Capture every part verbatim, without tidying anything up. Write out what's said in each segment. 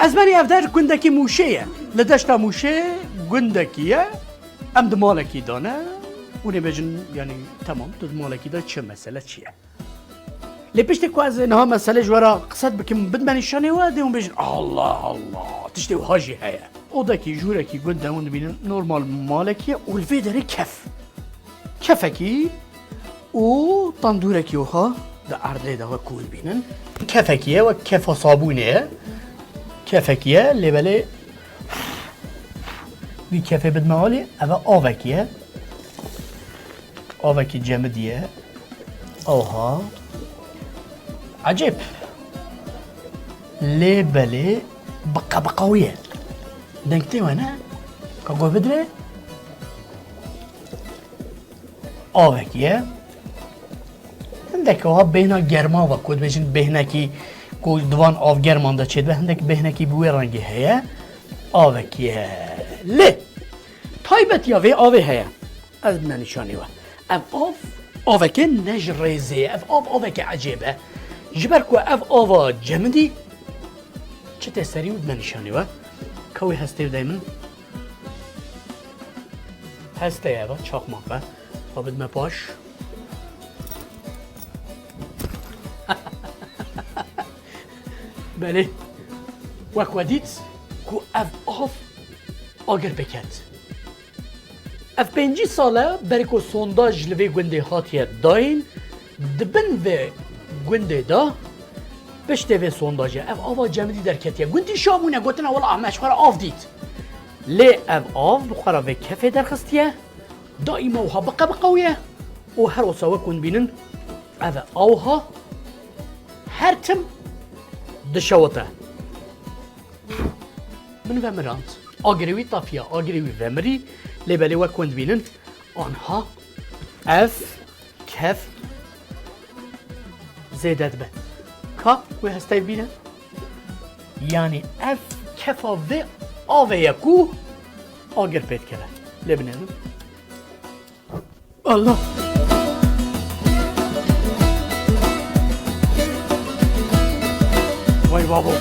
Ez benî ev der gundekî Mûşê ye. Li deşta Mûşê gundekî ye. Em di malekî de ne. Hûn ê bêjin, yanî, temam, tu di malekî de çi mesele çi ye? Lê piştî ku ez ê niha meselê ji we re qise bikim, bidime nîşanê we, dê hûn bêjin, Allah Allah, tiştê wiha jî heye. Odekî, jûrekî gund de hûn dibînin, normal malekî ye û li vê derê kef. Kefekî û tandûrekî wiha di erdê de wek ku hûn dibînin. Kefekî ye, wek kefa sabûnê ye. Kefekî ye, lê belê vî kefê bidime alî, ev e avekî ye. Avekî cemidî ye. Awha. Ecêb. Lê belê biqe biqe wî ye. Deng tê we ne? Ka guh bidire? Avekî ye. Hindek wiha bêhna german ve ku dibêjin bêhnekî ku di van av german de çêdibe, hindek bêhnekî bi wê rengî heye. Avekî ye. Lê taybetiya vê avê heye. Ez bidime nîşanî we. Ev av, aveke ne ji rêzê ye. Ev av, aveke ecêb e. Ji ber ku ev ava cemidî, çi tê serî wî bidime nîşanî we. Ka wî hestê bidey min. Heste ye, eva çakmak e. Xwe bidime paş. Belê. Wek we dît ku ev av agir pê ket. Ev pêncî sal e berê ku sondaj li vê gundê hatiye dayîn, di bin vê gundê de piştê vê sondajê ev ava cemidî derketiye. Gundî şa bûne, gotina, wela, me ji xwe re av dît. Lê ev av bi xwe re vê kefê derxistiye, daîma wiha biqe biqe wî ye û her wisa wek hûn dibînin, ev e awha her tim dişewite. Min vemirand. Agirê wî tafiya, agirê wî vemirî, lê belê wek hûn dibînin, anha ev kef zêde dibe. Ka wê hestê bîne? Yanî ev kefa vê avê ye ku agir pê dikeve. Lê binêrin. Allah! Vay babo!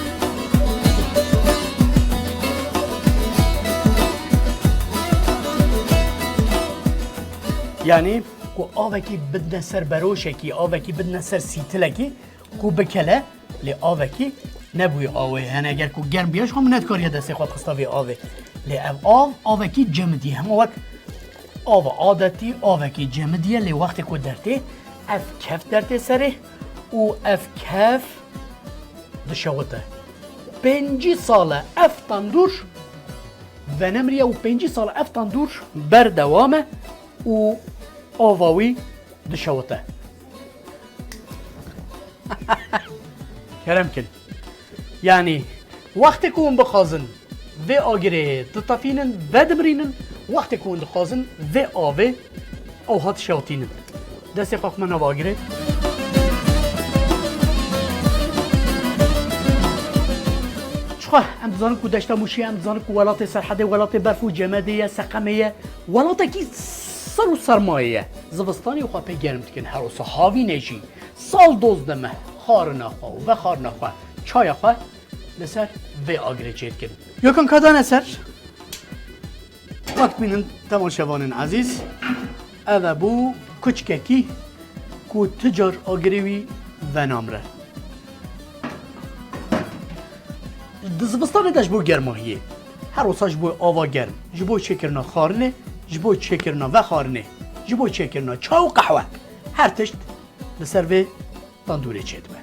Yanî ku avekî bidine ser beroşekî, avekî bidine ser sîtilekî, ku bikele, lê avekî nebûye awê. Yanî eger ku germ bûye, ji xwe min nedikariye destê xwe bixista vê avê. Lê ev av, avekî cemidî ye. Hema wek ava adetî, avekî cemidî ye, lê wextê ku dertê, ev kef dertê serê û ev kef dişewite. Pêncî sal e ev tandûr venemiriye û pêncî sal e ev tandûr berdewam e û ava wî dişewite. Kerem kin. Yanî, wextê ku hûn bixwazin vê agirê ditefînin, vedimirînin, wextê ku hûn dixwazin vê avê ew hat şewtînin. Destê xwe xime nav agirê. Çixwe em dizanin ku deşta Mûşê, em dizanin ku welatê Serhedê, welatê berf û cemedê ye, seqemê ye. Welatekî sar û sermayê ye. Zivistanê xwe pê germ dikin, her wisa havînê jî. Sal dozdeh meh xwarina xwe û vexwarina xwe, çaya xwe li ser vê agirê çêdikin. Yokan ka dane ser. Wek bînin temaşevanên ezîz, ev e bû kuçkekî ku ti car agirê wî venamre. Di zivistanê de ji bo germahiyê, her wisa ji bo ava germ, ji bo çêkirina xwarinê, ji bo çêkirina vexwarinê, ji bo çêkirina çay û qehwe, her tişt li ser vê tandûrê çêdibe.